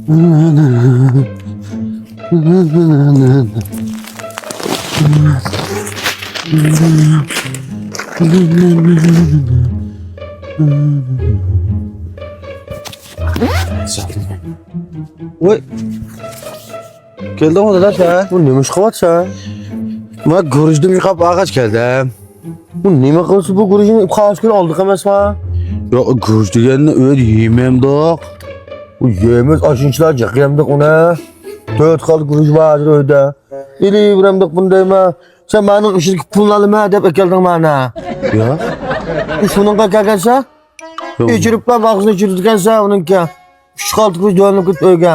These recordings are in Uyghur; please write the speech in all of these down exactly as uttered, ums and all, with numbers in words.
ۋاي. كەلدىڭمۇ دادا سەن؟ بۇ نېمە ئىش قىلىۋاتىسەن؟ مانا گۈرۈچنى يۇقاپ ئالغاچ كەلدىم. بۇ نېمە قىلسا بۇ گۈرۈچنى يۇقاپ ئالدۇق ئەمەسما؟ ياق، گۈرۈچ دېگەننى ئۆيدە يېمەمدۇق. بۇ يەيمىز ئاشۇنچىلا جىق يەمدۇق ئۇنى. تۆت خىل گۈرۈچ بار ھازىر ئۆيدە. ئېلىۋېرەمدۇق بۇنى دەيمەن. سەن مېنىڭ ئىشىمدىكى پۇلنى ئالىمەن دەپ ئەكەلدىڭ مانا. ياق. شۇنىڭغا كەلگەنسەن؟ ياق. ئېچىرىپلا ئاغزىنى ئېچىرىدىكەنسەن ئۇنىڭكى. ئۈچ خالتا گۈرۈچ دۆۋەلىنىپ كېتىپ ئۆيگە.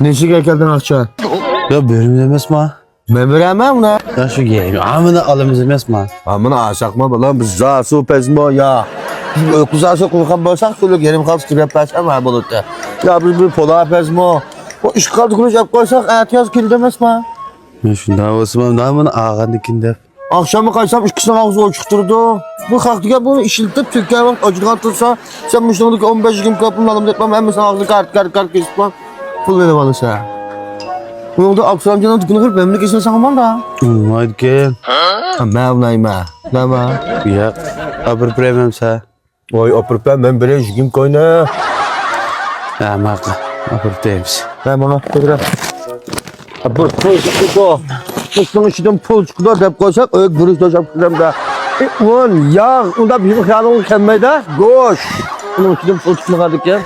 نېچىگە ئەكەلدىڭ ئاقچا؟ يا، بېرىمىز ئەمەسما؟ مەن بېرەمەن ئۇنى. يا، شۇ يەيمەن. ھا، مانا ئالىمىز ئەمەسما؟ ھا، مانا ئالساقما بالام، بىز زاسۇ پەزمۇ يا. بىز ئۆكۈز زاسۇ قىلغان بولساق، شۇلۇق يېرىم خالتا تۈگەپ بەرسەم ھە بولاتتى. يا، بىز بىر پولا پەزمۇ. بۇ ئىككى خالتا گۈرۈچ ئەپ قويساق، ئەتىياز كېلىدۇ ئەمەسما؟ مەن شۇنداق بولسىمۇ، مانا مانا ئالغاندىن كېيىن دەپ. ئاخشاممۇ قايتسام ئىككىسىنىڭ ئاغزى ئوچۇق تۇرىدۇ. بۇ خەق دېگەن بۇنى ئىشلىتىپ تۈركىيە ۋاقىت ئاچىدىغان تۇرسا، سەن مۇشۇنىڭدىكى ئون بەش يىگىرمە كوپۇرنى ئالىمەن دەپ ھەممىسىنىڭ ئاغزىنى كارت كارت كارت كېسىپ، پۇل بېرىپ ئالىسەن. بۇنىڭدا ئابدۇسالامجاننىڭ دۇكىنى قۇرۇپ مەملىكەتنى ساڭماندا. ئۇنىمايدىكەن. مەن ئۇنايمەن. نېمە؟ ياق. ئاپىرىپ بېرەيمەن سەن. ۋاي ئاپىرىپ بەر، مەن بېرەي يىگىرمە كوينى. ھە، ماقۇل. ئاپىرىپ بېرىمىز. ھە، ماڭا بېرە. بۇ پۇل چىقىدۇ. ئىشنىڭ ئىچىدىن پۇل چىقىدۇ دەپ قويساق، ئۆيگە گۈرۈچ توشاپ كېتەمدە. ئۇن، ياغ، ئۇنداق بىزنىڭ خىيالىمىزغا كەلمەيدۇ. گۆش. ئۇنىڭ ئىچىدىن پۇل چىقمىغاندىكىن.